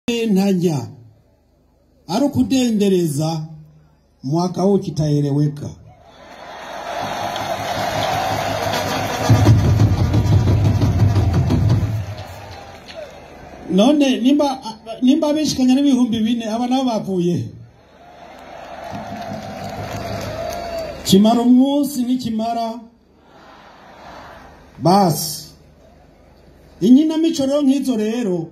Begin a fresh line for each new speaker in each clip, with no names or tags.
Ntanya ari ukudendereza, mwaka huu kitaeleweka. None nimba abishikanya n'4,000 aba nabo bavuye kimara umunsi nikimara basi. Inkinamico rero nk'izo rero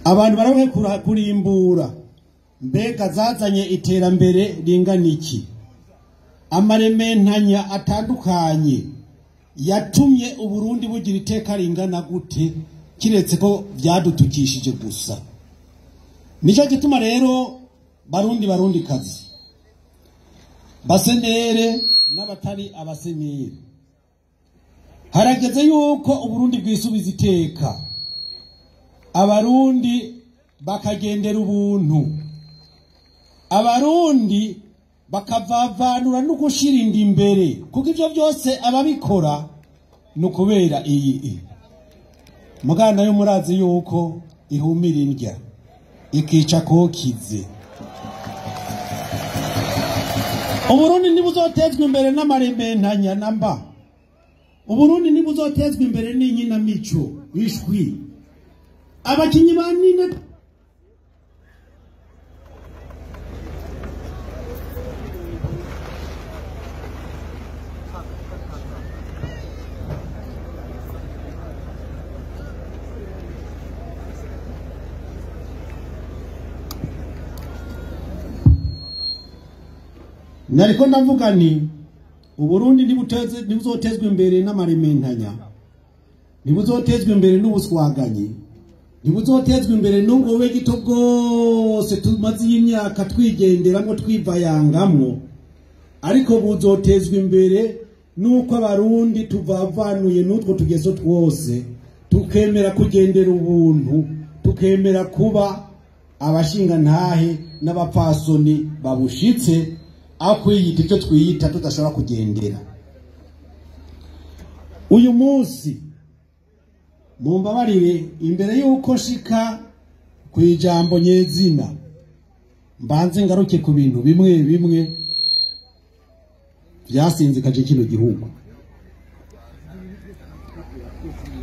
abantu barabe kurimbura, mbega zazanye iterambere ringana iki? Amarementanya atandukanye yatumye Uburundi bugira iteka ringana gute, kiretse ko vyadutukishije gusa. Nico gituma rero Barundi Barundi kazi, basenere n'abatari abasenere, harageze yuko Uburundi bwisubiza iteka, Abarundi bakagendera ubuntu, Abarundi bakavavanura no gushira inda imbere, kuko ivyo byose ababikora no kubera iyi mugana yo murazi yuko ihumira indya ikica kokize. Uburundi ntibuzotezwa imbere n'amarembe namba. Uburundi ntibuzotezwa imbere n'inkinamico ishwi. Abakinyi banini nariko ndavuga ni Uburundi ntibuzotezwa imbere n'amarementanya, ntibuzotezwa imbere n'ubuswaganyi, ntibuzotezwa imbere n'ubwo bube gito bwose tumaze imyaka twigenderamwo twivayangamwo, ariko buzotezwa imbere nuko Abarundi tuvavanuye n'utwo tugeso twose, tukemera kugendera ubuntu, tukemera kuba abashingantahe n'abapfasoni babushitse, aho kwiyita ivyo twiyita tudashobora kugendera. Uyu munsi mumbabarire, imbere yuko nshika kwijambo nyezina, mbanze ngaruke ku bintu bimwe bimwe vyasinzikaje kino gihugu.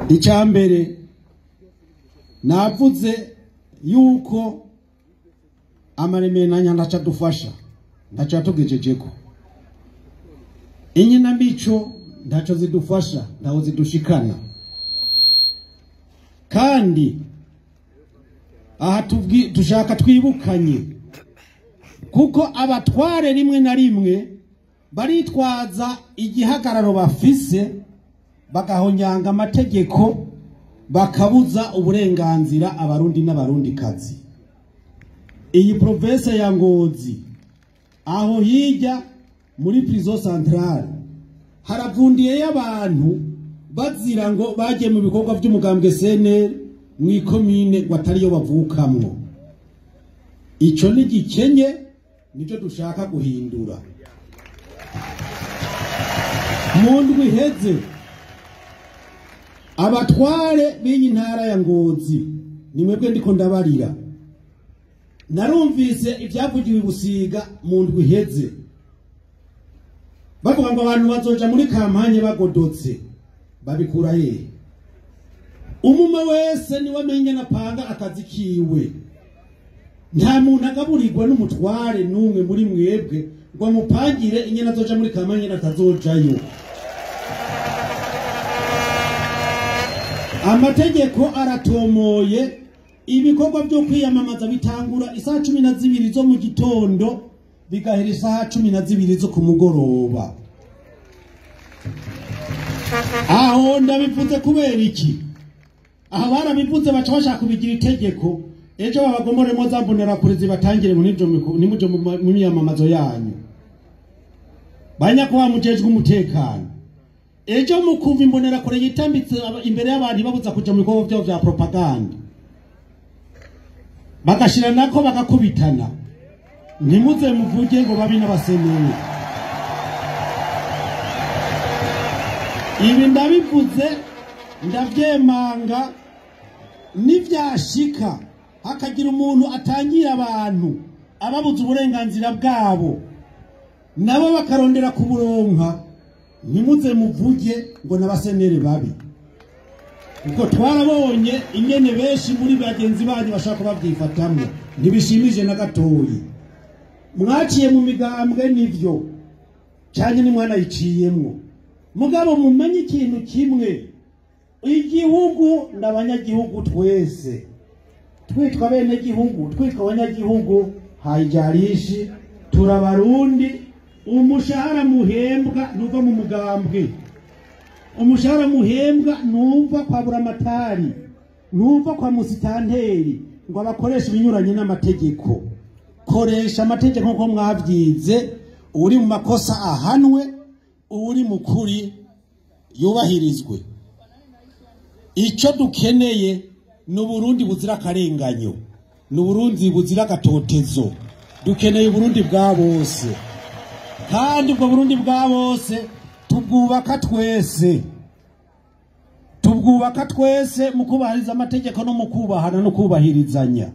Icya mbere, navuze yuko amarementanya ntaca dufasha, ntaco yatugejejeko. Inkinamico ntaco zidufasha, ntaho zidushikana. Kandi aha dushaka twibukanye, kuko abatware rimwe na rimwe baritwaza igihagararo bafise, bagahonyanga amategeko, bakabuza uburenganzira Abarundi n'Abarundi kazi. Iyi province ya Ngozi, aho hirya muri prison centrale, haravundiye y'abantu bazira ngo bagiye mu bikorwa by'umugambwe CNL mw'ikomine ngo atariyo bavukamwo. Ico ni gikenye, nico dushaka guhindura. Mu ndwi iheze, abatware b'iyi ntara ya Ngozi, ni mwebwe ndiko ndabarira, narumvise ivyavugiwe Busiga mu ndwi iheze, bavuga ngo abantu bazoja muri kampanye bagodotse. Babikura hehe? Umume wese niwe amenye napanga akazi kiwe. Nta muntu agaburirwa n'umutware n'umwe muri mwebwe ngo amupangire inyana azoja muri kampanye atazojayo. Amategeko aratomoye. Ibikorwa byo kwiyamamaza bitangura isaha 12 zo mu gitondo bigahera isaha 12 zo ku mugoroba. Aho ndabivuze kubera iki? Aho barabivuze baca bashaka kubigira itegeko, ejo babagomoremo za mbonerakure zibatangire nimuje mu myamamazo yanyu. Banyakuba mujejwe umutekano, ejo mukumva imbonerakure yitambitse imbere y'abantu babuza kuja mu bikorwa vyabo vya propaganda, bagashira nako bagakubitana, ntimuze muvuge ngo babi n'abasenere. Ibi ndabivuze ndavyemanga, Nivyashika hakagira umuntu atangira abantu ababuza uburenganzira bwabo, nabo bakarondera kuburonka, ntimuze muvuge ngo n'abasenere babi, kuko twarabonye ingene benshi muri bagenzi banyu bashaka kubabyifatamwo. Ntibishimije na gatoyi. Mwaciye mu migambwe nivyo, canke ni mwanayiciyemwo, mugabo mumenye ikintu kimwe: igihugu n'abanyagihugu. Twese twitwa bene gihugu, twitwa abanyagihugu, haijalishi turabarundi. Umushahara muhembwa ntuva mu mugambwe, umushahara muhembwa ntuva kwa buramatari, ntuva kwa musitanteri ngo abakoresha ibinyuranye n'amategeko. Koresha amategeko nkuko mwavyize. Uri mu makosa ahanwe, uri mu kuri yubahirizwe. Icyo dukeneye ni Uburundi buzira akarenganyo, ni Uburundi buzira agatotezo. Dukeneye Uburundi bwa bose, kandi ubwo Burundi bwa bose tubwubaka twese, tubwubaka twese mu kubahiriza amategeko no mu kubahana no kubahirizanya.